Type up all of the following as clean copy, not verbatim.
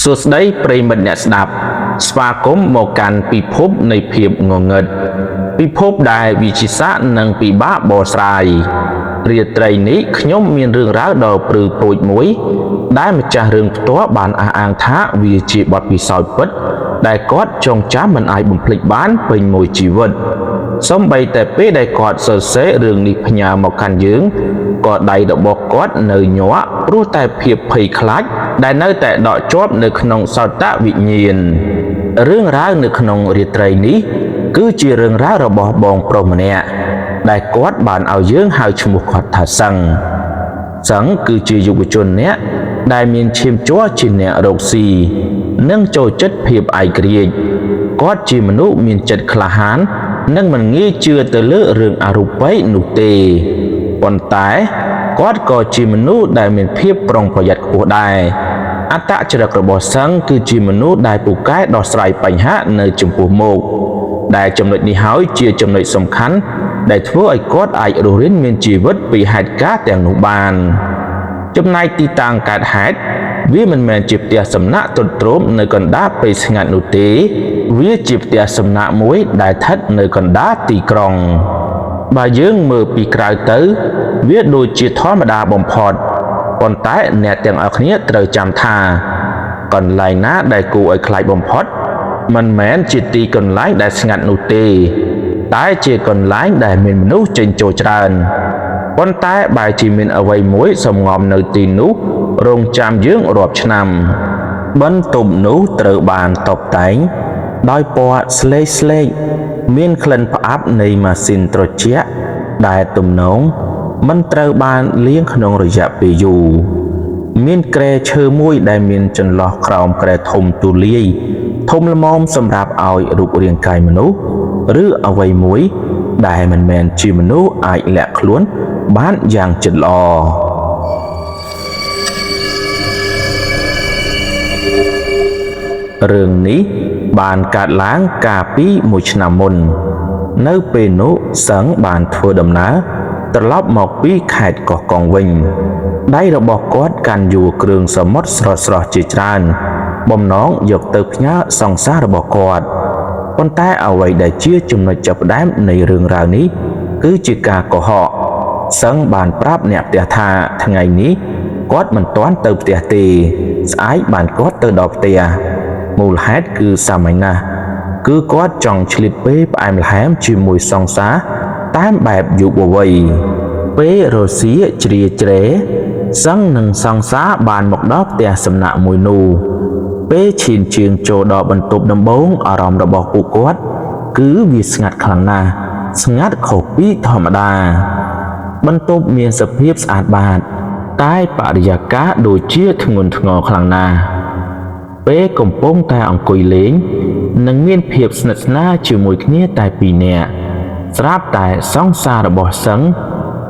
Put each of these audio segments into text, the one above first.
សួស្តីប្រិយមិត្តអ្នកស្ដាប់ស្វាគមន៍មកកាន់ពិភពនៃភាពងងឹតពិភពដែលវិទ្យាសាស្ត្រនិងពិបាកបកស្រាយរាត្រីនេះខ្ញុំមានរឿងរ៉ាវដ៏ព្រឺព្រួចមួយ ដែលម្ចាស់រឿងផ្ទាល់បានអះអាងថាវាជាបទពិសោធន៍ពិត ដែលគាត់ចងចាំមិនអាចបំភ្លេចបានពេញមួយជីវិតសូម្បីតែពេលដែលគាត់សរសេររឿងនេះផ្ញើមកកាន់យើងក៏ដៃរបស់គាត់នៅញ័រព្រោះតែភាពភ័យខ្លាចដែលនៅតែដក់ជាប់នៅក្នុងសោតវិញ្ញាណរឿងរ៉ាវនៅក្នុងរាត្រីនេះគឺជារឿងរ៉ាវរបស់បងប្រុសម្នាក់ដែលគាត់បានឲ្យយើងហៅឈ្មោះគាត់ថាសឹង សឹងគឺជាយុវជនអ្នកដែលមានឈាមជ័រជាអ្នករកស៊ីនិងចូលចិត្តភាពឯករាជ្យគាត់ជាមនុស្សមានចិត្តក្លាហាន និងមិនងាយជឿទៅលើរឿងអរូបីនោះទេប៉ុន្តែគាត់ក៏ជាមនុស្សដែលមានភាពប្រុងប្រយ័ត្នខ្ពស់ដែរអត្តចរិតរបស់សឹងគឺជាមនុស្សដែលពូកែដោះស្រាយបញ្ហានៅចំពោះមុខដែលចំណុចនេះហើយជាចំណុចសំខាន់ដែលធ្វើឲ្យគាត់អាចរស់រានមានជីវិតពីហេតុការណ៍ទាំងនោះបាន ចំណែកទីតាំងកើតហេតុវាមិនមែនជាផ្ទះសំណាក់ទ្រុឌទ្រោមនៅកណ្ដាលព្រៃស្ងាត់នោះទេ វាជាផ្ទះសំណាក់មួយដែលស្ថិតនៅកណ្ដាលទីក្រុង បើយើងមើលពីក្រៅទៅ វាដូចជាធម្មតាបំផុតប៉ុន្តែអ្នកទាំងអស់គ្នាត្រូវចាំថា កន្លែងណាដែលគួរឲ្យខ្លាចបំផុត មិនមែនជាទីកន្លែងដែលស្ងាត់នោះទេ តែជាកន្លែងដែលមានមនុស្សចេញចូលច្រើន ប៉ុន្តែបែរជាមានអ្វីមួយសំងំនៅទីនោះរងចាំយើងរាប់ឆ្នាំ បន្ទប់នោះត្រូវបានតុបតែងដោយពណ៌ស្លេកស្លេកមានក្លិនផ្អាប់នៃម៉ាស៊ីនត្រជាក់ដែលទំនងមិនត្រូវបានលាងក្នុងរយៈពេលយូរមានគ្រែឈើមួយដែលមានចន្លោះក្រោមគ្រែធំទូលាយធំល្មមសម្រាប់ឲ្យរូបរាងកាយមនុស្សឬអ្វីមួយដែលមិនមែនជាមនុស្សអាចលាក់ខ្លួនបានយ៉ាងជិតល្អ រឿងនេះបានកើតឡើងកាលពីមួយឆ្នាំមុន នៅពេលនោះសឹងបានធ្វើដំណើរត្រឡប់មកពីខេត្តកោះកុងវិញដៃរបស់គាត់កាន់យួរគ្រឿងសមុទ្រស្រស់ៗជាច្រើន បំណងយកទៅផ្ញើសង្សាររបស់គាត់ប៉ុន្តែអ្វីដែលជាចំណុចចាប់ផ្ដើមនៃរឿងរ៉ាវនេះគឺជាការកុហកសឹងបានប្រាប់អ្នកផ្ទះថាថ្ងៃនេះគាត់មិនទាន់ទៅផ្ទះទេស្អែកបានគាត់ទៅដល់ផ្ទះមូលហេតុគឺសាមញ្ញណាស់គឺគាត់ចង់ឆ្លៀតពេលផ្អែមល្ហែមជាមួយសង្សារតាមបែបយុវវ័យពេលរសៀលជ្រាជ្រែសឹងនិងសង្សារបានមកដល់ផ្ទះសំណាក់មួយនោះពេលឈានជើងចូលដល់បន្ទប់ដំបូងអារម្មណ៍របស់ពួកគាត់គឺវាស្ងាត់ខ្លាំងណាស់ស្ងាត់ខុសពីធម្មតាបន្ទប់មានសភាពស្អាតបាតតែបរិយាកាសដូចជាធ្ងន់ធ្ងរខ្លាំងណាស់ពេលកំពុងតែអង្គុយលេងនិងមានភាពស្និទ្ធស្នាលជាមួយគ្នាតែពីរនាក់ស្រាប់តែសង្សាររបស់សឹង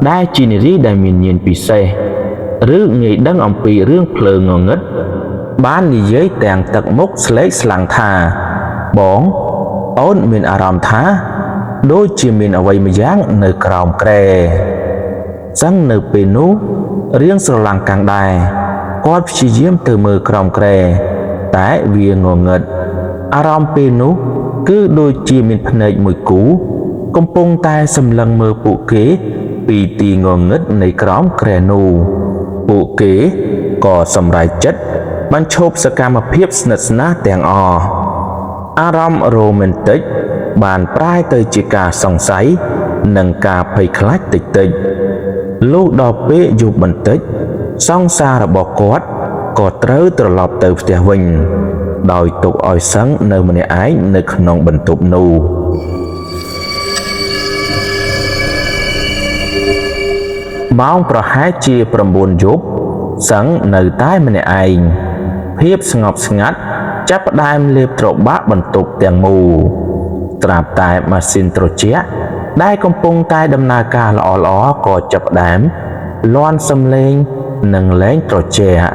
ដែលជានារីដែលមានញាណពិសេសឬងាយដឹងអំពីរឿងភ្លើងងងឹតបាននិយាយទាំងទឹកមុខស្លេកស្លាំងថាបងអូនមានអារម្មណ៍ថាដូចជាមានអ្វីម្យ៉ាងនៅក្រោមគ្រែសឹងនៅពេលនោះរៀងស្រឡាំងកាំងដែរគាត់ព្យាយាមទៅមើលក្រោមគ្រែតែវាងងឹតអារម្មណ៍ពេលនោះគឺដូចជាមានភ្នែកមួយគូកំពុងតែសម្លឹងមើលពួកគេពីទីងងឹតនៃក្រោមគ្រែនោះពួកគេក៏សម្រេចចិត្តបញ្ឈប់សកម្មភាពស្និទ្ធស្នាលទាំងអស់អារម្មណ៍រ៉ូមែនទិកបានប្រែទៅជាការសង្ស័យនិងការភ័យខ្លាចតិចៗលុះដល់ពេលយប់បន្តិចសង្សាររបស់គាត់ក៏ត្រូវត្រឡប់ទៅផ្ទះវិញដោយទុកឲ្យសឹងនៅម្នាក់ឯងនៅក្នុងបន្ទប់នោះម៉ោងប្រហែលជា9យប់សឹងនៅតែម្នាក់ឯងភាពស្ងប់ស្ងាត់ចាប់ផ្ដើមលេបត្របាក់បន្ទប់ទាំងមូលត្រាប់តែម៉ាស៊ីនត្រជាក់ដែលកំពុងតែដំណើរការល្អៗក៏ចាប់ផ្ដើមលាន់សំឡេងនិងលែងត្រជាក់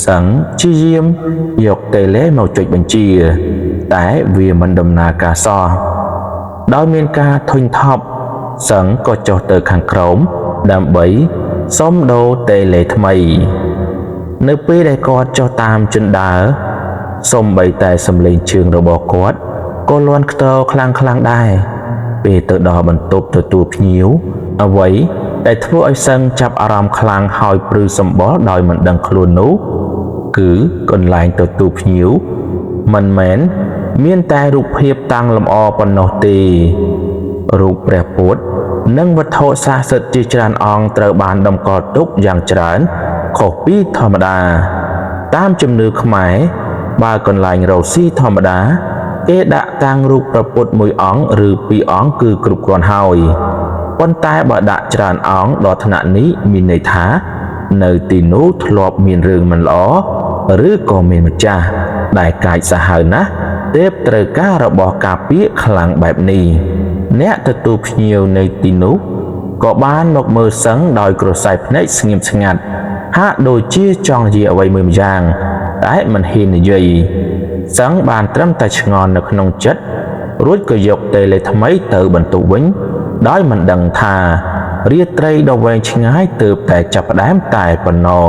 សឹងព្យាយាមយកតេឡេមកចុចបញ្ជា តែវាមិនដំណើរការសោះដោយមានការធុញថប់សឹងក៏ចុះទៅខាងក្រោមដើម្បីសុំដូរតេឡេថ្មីនៅពេលដែលគាត់ចុះតាមជណ្ដើរ សូម្បីតែសំឡេងជើងរបស់គាត់ក៏លាន់ខ្ទរខ្លាំងៗដែរពេលទៅដល់បន្ទប់ទទួលភ្ញៀវអ្វីដែលធ្វើឲ្យសឹងចាប់អារម្មណ៍ខ្លាំងហើយព្រឺសម្បុរដោយមិនដឹងខ្លួននោះគឺកន្លែងទទួលភ្ញៀវមិនមែនមានតែរូបភាពតាំងលម្អប៉ុណ្ណោះទេរូបព្រះពុទ្ធនិងវត្ថុស័ក្តិសិទ្ធិជាច្រើនអង្គត្រូវបានតម្កល់ទុកយ៉ាងច្រើនខុសពីធម្មតាតាមជំនឿខ្មែរបើកន្លែងរកស៊ីធម្មតាគេដាក់តាំងរូបព្រះពុទ្ធមួយអង្គឬពីរអង្គគឺគ្រប់គ្រាន់ហើយប៉ុន្តែបើដាក់ច្រើនអង្គដល់ថ្នាក់នេះមានន័យថានៅទីនោះធ្លាប់មានរឿងមិនល្អឬក៏មានម្ចាស់ដែលកាចសាហាវណាស់ទេពត្រូវការរបស់ការពារខ្លាំងបែបនេះអ្នកទទួលភ្ញៀវនៅទីនោះក៏បានមកមើលសឹងដោយក្រសែភ្នែកស្ងៀមស្ងាត់ហាក់ដូចជាចង់និយាយអ្វីមួយម្យ៉ាងតែមិនហ៊ាននិយាយសឹងបានត្រឹមតែឆ្ងល់នៅក្នុងចិត្តរួចក៏យកតេលេថ្មីទៅបន្ទប់វិញដោយមិនដឹងថារាត្រីដ៏វែងឆ្ងាយទើបតែចាប់ផ្ដើមតែប៉ុណ្ណោះ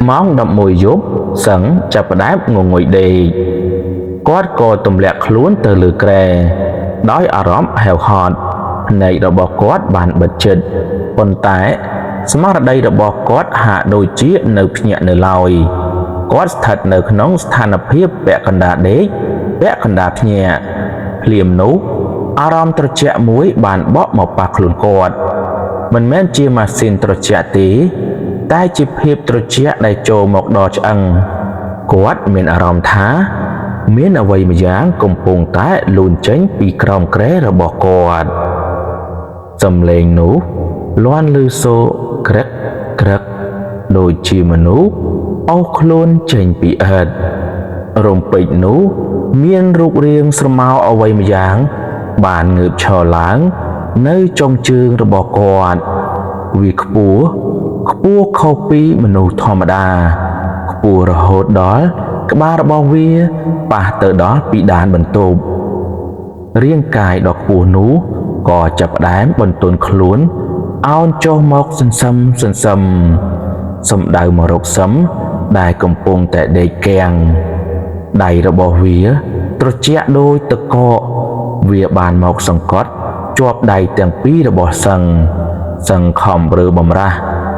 ម៉ោង11យប់សឹងចាប់ផ្ដើមងងុយដេកគាត់ក៏ទម្លាក់ខ្លួនទៅលើគ្រែដោយអារម្មណ៍ហេវហត់ភ្នែករបស់គាត់បានបិទជិតប៉ុន្តែស្មារតីរបស់គាត់ហាក់ដូចជានៅភ្ញាក់នៅឡើយគាត់ស្ថិតនៅក្នុងស្ថានភាពពាក់កណ្ដាលដេកពាក់កណ្ដាលភ្ញាក់ភ្លាមនោះអារម្មណ៍ត្រជាក់មួយបានបក់មកប៉ះខ្លួនគាត់មិនមែនជាម៉ាស៊ីនត្រជាក់ទេតែជាភាពត្រជាក់ដែលចូលមកដល់ឆ្អឹងគាត់មានអារម្មណ៍ថាមានអ្វីម្យ៉ាងកំពុងតែលូនចេញពីក្រោមគ្រែរបស់គាត់សំឡេងនោះលាន់ឮសូរក្រឹកក្រឹកដូចជាមនុស្សអូសខ្លួនចេញពីឥដ្ឋរំពេចនោះមានរូបរាងស្រមោលអ្វីម្យ៉ាងបានងើបឈរឡើងនៅចុងជើងរបស់គាត់វាខ្ពស់ខ្ពស់ខុសពីមនុស្សធម្មតាខ្ពស់រហូតដល់ក្បាលរបស់វាប៉ះទៅដល់ពិដានបន្ទប់រាងកាយដ៏ខ្ពស់នោះក៏ចាប់ផ្ដើមបន្ទន់ខ្លួនអោនចុះមកសន្សឹមសន្សឹមសំដៅមករកសឹមដែលកំពុងតែដេកគាំងដៃរបស់វាត្រជាក់ដូចទឹកកកវាបានមកសង្កត់ជាប់ដៃទាំងពីររបស់សឹងសឹងខំរើបំរាស់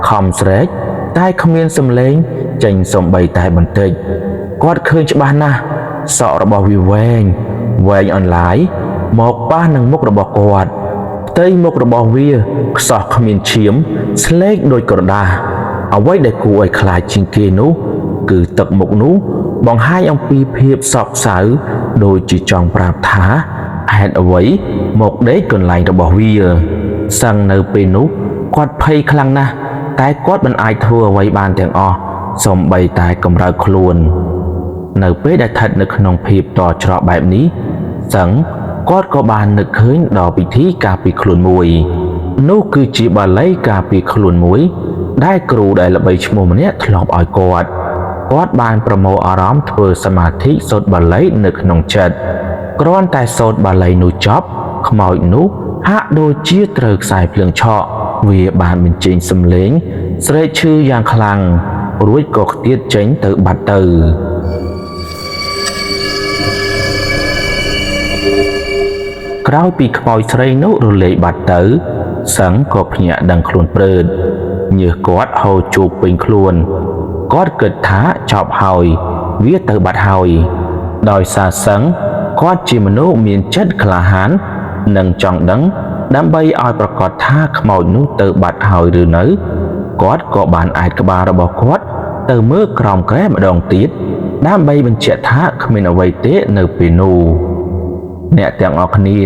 ខំស្រែកតែគ្មានសំឡេងចេញសំបីតែបន្តិចគាត់ឃើញច្បាស់ណាស់សក់របស់វាវែងវែងអន្លាយមកប៉ះនឹងមុខរបស់គាត់ផ្ទៃមុខរបស់វាខ្សោះគ្មានឈាមស្លេកដូចក្រដាសអ្វីដែលគួរឲ្យខ្លាចជាងគេនោះគឺទឹកមុខនោះបង្ហាញអំពីភាពសោកសៅដូចជាចង់ប្រាប់ថាហេតុអ្វីមកដេកកន្លែងរបស់វាសឹងនៅពេលនោះគាត់ភ័យខ្លាំងណាស់តែគាត់មិនអាចធ្វើអ្វីបានទាំងអស់សូម្បីតែកម្រើកខ្លួននៅពេលដែលស្ថិតនៅក្នុងភាពតច្រកបែបនេះសឹងគាត់ក៏បាននឹកឃើញដល់ពិធីការពារខ្លួនមួយនោះគឺជាបាលីការពារខ្លួនមួយដែលគ្រូដែលល្បីឈ្មោះម្នាក់ធ្លាប់ឲ្យគាត់គាត់បានប្រមូលអារម្មណ៍ធ្វើសមាធិសូត្របាលីនៅក្នុងចិត្តគ្រាន់តែសូត្របាលីនោះចប់ខ្មោចនោះហាក់ដូចជាត្រូវខ្សែភ្លើងឆក់វាបានបញ្ចេញសំឡេងស្រែកឈឺយ៉ាងខ្លាំងរួចក៏ខ្ទាតចេញទៅបាត់ទៅក្រោយពីខ្មោចស្រីនោះរលាយបាត់ទៅសឹងក៏ភ្ញាក់ដឹងខ្លួនព្រឺតញើសគាត់ហូរជោគពេញខ្លួនគាត់គិតថាចប់ហើយវាទៅបាត់ហើយដោយសារសឹងគាត់ជាមនុស្សមានចិត្តក្លាហាននិងចង់ដឹងដើម្បីឲ្យប្រកាសថាខ្មោចនោះទៅបាត់ហើយឬនៅគាត់ក៏បានអាចក្បាលរបស់គាត់ទៅមើលក្រោមគ្រែម្ដងទៀតដើម្បីបញ្ជាក់ថាគ្មានអ្វីទេនៅពេលនោះអ្នកទាំងអស់គ្នា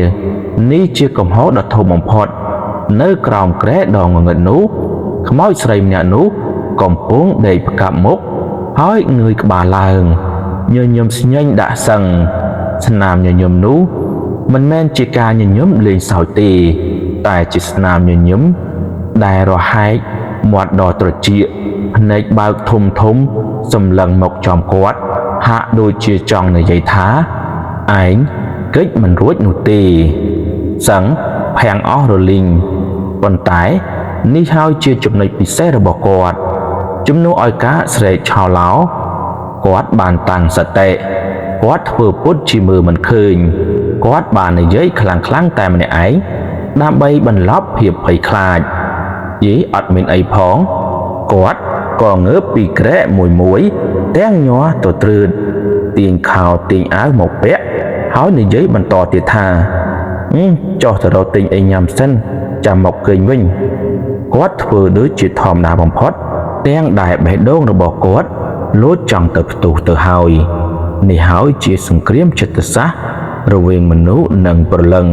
នេះជាកំហុសដ៏ធំបំផុតនៅក្រោមគ្រែដ៏ងងឹតនោះខ្មោចស្រីម្នាក់នោះកំពុងដេកផ្កាប់មុខហើយងើយក្បាលឡើងញញឹមស្ញែងដាក់សឹងស្នាមញញឹមនោះមិនមែនជាការញញឹមលេងសើចទេតែជាស្នាមញញឹមដែលរហែកមាត់ដ៏ត្រចៀកភ្នែកបើកធំធំសម្លឹងមកចំគាត់ហាក់ដូចជាចង់និយាយថាឯងគេចមិនរួចនោះទេសឹងភាំងអស់រលីងប៉ុន្តែ នេះហើយជាចំណុចពិសេសរបស់គាត់ជំនួសឲ្យការស្រែកឆោឡោគាត់បានតាំងសតិគាត់ធ្វើពុតជាមើលមិនឃើញគាត់បាននិយាយខ្លាំងៗតែម្នាក់ឯងដើម្បីបន្លប់ភាពភ័យខ្លាចយីអត់មានអីផងគាត់ក៏ងើបពីគ្រែមួយៗទាំងញ័រទទ្រើតទាញខោទាញអាវមកពាក់ហើយនិយាយបន្តទៀតថាចុះទៅរកទិញអីញ៉ាំសិនចាំមកគេងវិញគាត់ធ្វើដូចជាធម្មតាបំផុតទាំងដែលបេះដូងរបស់គាត់លោតចង់ទៅផ្ទុះទៅហើយនេះហើយជាសង្គ្រាមចិត្តសាស្ត្ររវាងមនុស្សនិងព្រលឹង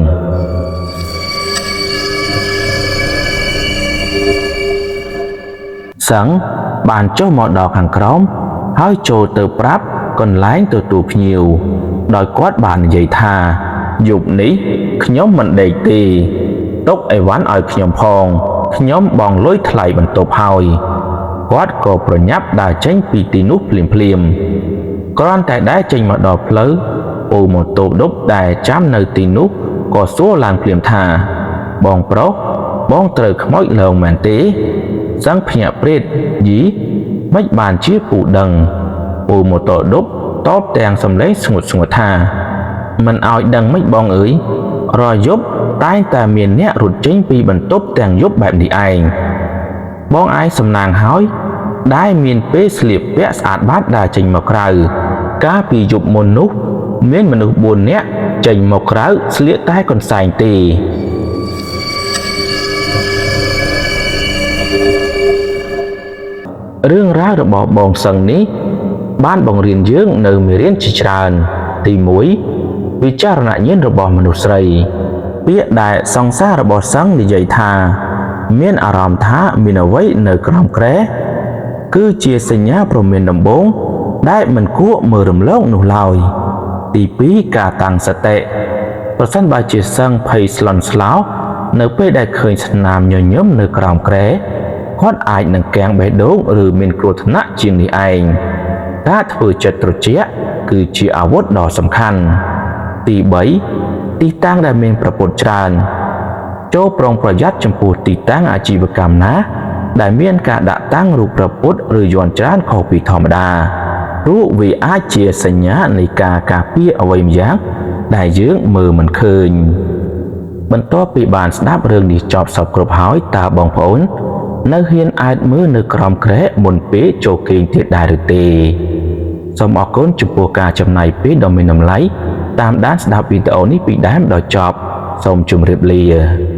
សឹងបានចុះមកដល់ខាងក្រោមហើយចូលទៅប្រាប់កន្លែងទទួលភ្ញៀវដោយគាត់បាននិយាយថាយប់នេះខ្ញុំមិនដេកទេទុកអីវ៉ាន់ឲ្យខ្ញុំផងខ្ញុំបង់លុយថ្លៃបន្ទប់ហើយគាត់ក៏ប្រញាប់ដើរចេញពីទីនោះភ្លាមៗគ្រាន់តែដើរចេញមកដល់ផ្លូវពូម៉ូតូឌុបដែលចាំនៅទីនោះក៏សួរឡើងភ្លាមថាបងប្រុសបងត្រូវខ្មោចលងមែនទេសឹងភ្ញាក់ព្រេតយីមិនបានជាពូដឹងពូម៉ូតូឌុបតបទាំងសំឡេងស្ងួតៗថាមិនឲ្យដឹងមិនបងអើយរាល់យប់តែងតែមានអ្នករត់ចេញពីបន្ទប់ទាំងយប់បែបនេះឯងបងឯងសំណាងហើយដែលមានពេលស្លៀកពាក់ស្អាតបាតដើរចេញមកក្រៅកាលពីយប់មុននោះមានមនុស្ស4នាក់ចេញមកក្រៅស្លៀកតែកន្សែងទេរឿងរ៉ាវរបស់បងសឹងនេះបានបង្រៀនយើងនៅមេរៀនជាច្រើនទី1វិចារណញ្ញាណរបស់មនុស្សស្រីពាក្យដែលសង្សាររបស់សឹងនិយាយថាមានអារម្មណ៍ថាមានអ្វីនៅក្រោមគ្រែគឺជាសញ្ញាព្រមានដំបូងដែលមិនគួរមើលរំលងនោះឡើយទី2ការតាំងសតិប្រសិនបើជាសឹងភ័យស្លន់ស្លោនៅពេលដែលឃើញស្នាមញញឹមនៅក្រោមគ្រែគាត់អាចនឹងកាំងបេះដូងឬមានគ្រោះថ្នាក់ជាងនេះឯងការធ្វើចិត្តត្រជាក់គឺជាអាវុធដ៏សំខាន់ទី3ទីតាំងដែលមានប្រពុតច្រើនចូលប្រុងប្រយ័ត្នចំពោះទីតាំងអាជីវកម្មណាដែលមានការដាក់តាំងរូបប្រពុតឬយន្តច្រើនខុសពីធម្មតាព្រោះវាអាចជាសញ្ញានៃការការពារអ្វីម្យ៉ាងដែលយើងមើលមិនឃើញបន្ទាប់ពីបានស្ដាប់រឿងនេះចប់សព្វគ្រប់ហើយតើបងប្អូននៅហ៊ានអាចមើលនៅក្រោមគ្រែមុនពេលចូលគេងទៀតដែរឬទេសូមអរគុណចំពោះការចំណាយពេលដ៏មានតម្លៃតាមដានស្ដាប់វីដេអូនេះពីដើមដល់ចប់សូមជម្រាបលា។